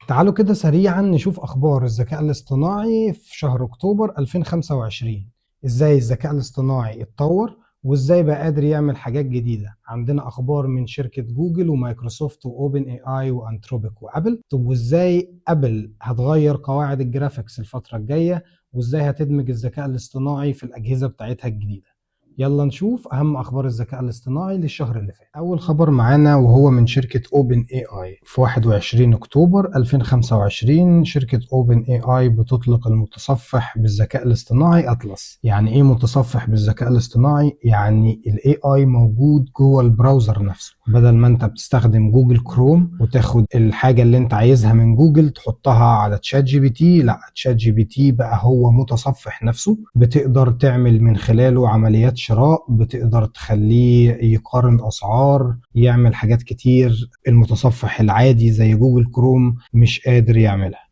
تعالوا كده سريعا نشوف أخبار الذكاء الاصطناعي في شهر أكتوبر 2025. إزاي الذكاء الاصطناعي اتطور وإزاي بقى قادر يعمل حاجات جديدة. عندنا أخبار من شركة جوجل ومايكروسوفت و OpenAI و Anthropic و Apple. طب وإزاي Apple هتغير قواعد ال graphics الفترة الجاية، وإزاي هتدمج الذكاء الاصطناعي في الأجهزة بتاعتها الجديدة. يلا نشوف أهم أخبار الذكاء الاصطناعي للشهر اللي فات. أول خبر معانا وهو من شركة OpenAI. في 21 أكتوبر 2025 شركة OpenAI بتطلق المتصفح بالذكاء الاصطناعي أطلس. يعني إيه متصفح بالذكاء الاصطناعي؟ يعني ال AI موجود جوه ال browser نفسه. بدل ما أنت بتستخدم Google Chrome وتاخد الحاجة اللي أنت عايزها من جوجل تحطها على ChatGPT، لا، ChatGPT بقى هو متصفح نفسه، بتقدر تعمل من خلاله عمليات شراء، بتقدر تخليه يقارن أسعار، يعمل حاجات كتير المتصفح العادي زي Google Chrome مش قادر يعملها.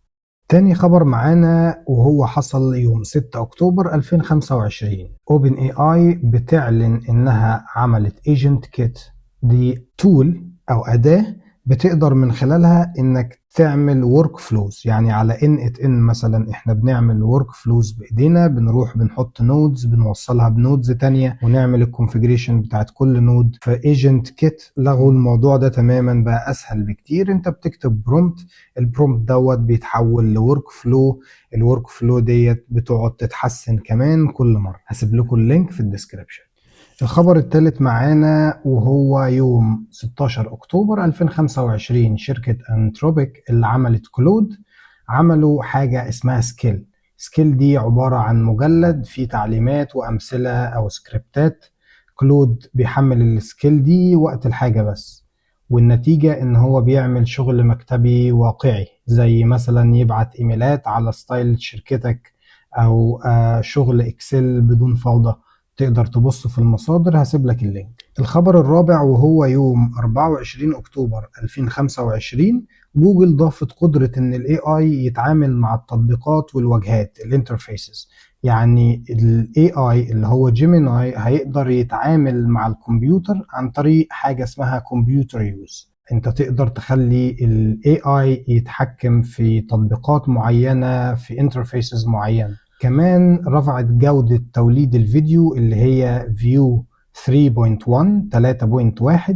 تاني خبر معانا وهو حصل يوم 6 أكتوبر 2025، OpenAI بتعلن إنها عملت AgentKit. دي tool أو أداة بتقدر من خلالها إنك تعمل workflows. يعني على n8n مثلا احنا بنعمل workflows بايدينا، بنروح بنحط nodes بنوصلها ب nodes تانية ونعمل ال configuration بتاعت كل node. ف AgentKit لغوا الموضوع ده تماما، بقى اسهل بكتير. انت بتكتب prompt، ال prompt دوت بيتحول ل workflow، ال workflow ديت بتقعد تتحسن كمان كل مره. هسيب لكم ال link في ال description. الخبر الثالث معانا وهو يوم 16 أكتوبر 2025، شركة Anthropic اللي عملت Claude عملوا حاجة اسمها skill. skill دي عبارة عن مجلد فيه تعليمات وأمثلة أو سكريبتات. Claude بيحمل ال skill دي وقت الحاجة بس، والنتيجة إن هو بيعمل شغل مكتبي واقعي، زي مثلا يبعت إيميلات على style شركتك أو شغل Excel بدون فوضى. تقدر تبص في المصادر، هسيب لك ال link. الخبر الرابع وهو يوم 24 اكتوبر 2025، جوجل ضافت قدرة ان ال AI يتعامل مع التطبيقات والواجهات، ال interfaces. يعني ال AI اللي هو Gemini هيقدر يتعامل مع الكمبيوتر عن طريق حاجة اسمها computer use. انت تقدر تخلي ال AI يتحكم في تطبيقات معينة، في interfaces معينة. كمان رفعت جودة توليد الفيديو اللي هي Veo 3.1، 3.1،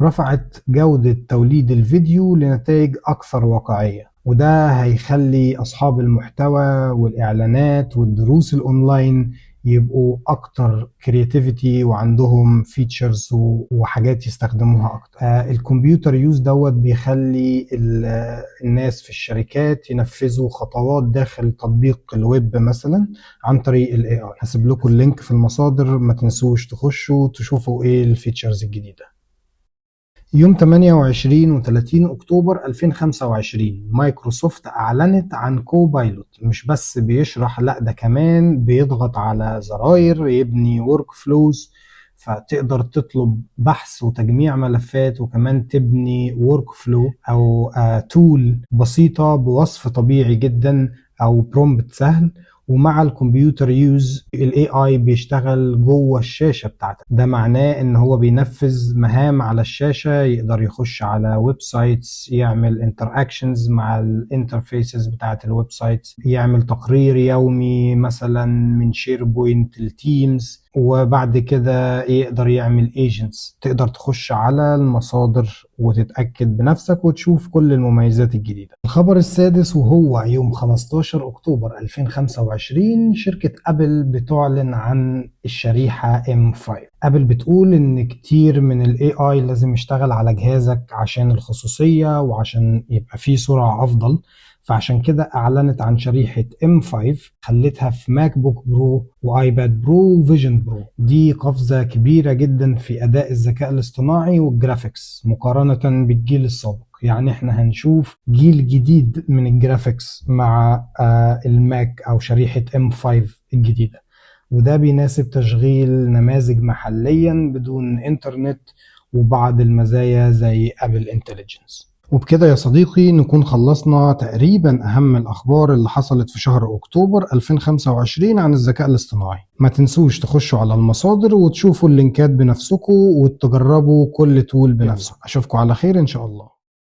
رفعت جودة توليد الفيديو لنتائج أكثر واقعية، وده هيخلي أصحاب المحتوى والإعلانات والدروس الأونلاين يبقوا أكتر creativity وعندهم features وحاجات يستخدموها أكتر. ال computer use دوت بيخلي الناس في الشركات ينفذوا خطوات داخل تطبيق الويب مثلا عن طريق ال AI. هسيب لكم ال link في المصادر، ما تنسوش تخشوا تشوفوا ايه ال features الجديدة. يوم 28 و 30 اكتوبر 2025 مايكروسوفت اعلنت عن Copilot، مش بس بيشرح، لا ده كمان بيضغط على زراير يبني workflows. فتقدر تطلب بحث وتجميع ملفات وكمان تبني workflow او tool بسيطة بوصف طبيعي جدا او prompt سهل. ومع ال computer use ال AI بيشتغل جوه الشاشه بتاعتك. ده معناه ان هو بينفذ مهام على الشاشه، يقدر يخش على websites، يعمل interactions مع ال interfaces بتاعت ال websites، يعمل تقرير يومي مثلا من SharePoint ل Teams، وبعد كده يقدر يعمل agents. تقدر تخش على المصادر وتتاكد بنفسك وتشوف كل المميزات الجديده. الخبر السادس وهو يوم 15 اكتوبر 2025، شركه Apple بتعلن عن الشريحه M5. Apple بتقول ان كتير من ال AI لازم يشتغل على جهازك عشان الخصوصيه وعشان يبقى فيه سرعه افضل، فعشان كده اعلنت عن شريحة M5، خلتها في MacBook Pro و iPad Pro و Vision Pro. دي قفزة كبيرة جدا في اداء الذكاء الاصطناعي وال graphics مقارنة بالجيل السابق. يعني احنا هنشوف جيل جديد من ال graphics مع ال Mac او شريحة M5 الجديدة، وده بيناسب تشغيل نماذج محليا بدون انترنت وبعض المزايا زي Apple Intelligence. وبكده يا صديقي نكون خلصنا تقريبا أهم الأخبار اللي حصلت في شهر أكتوبر 2025 عن الذكاء الاصطناعي. ما تنسوش تخشوا على المصادر وتشوفوا اللينكات بنفسكم وتجربوا كل tool بنفسكم. أشوفكم على خير إن شاء الله.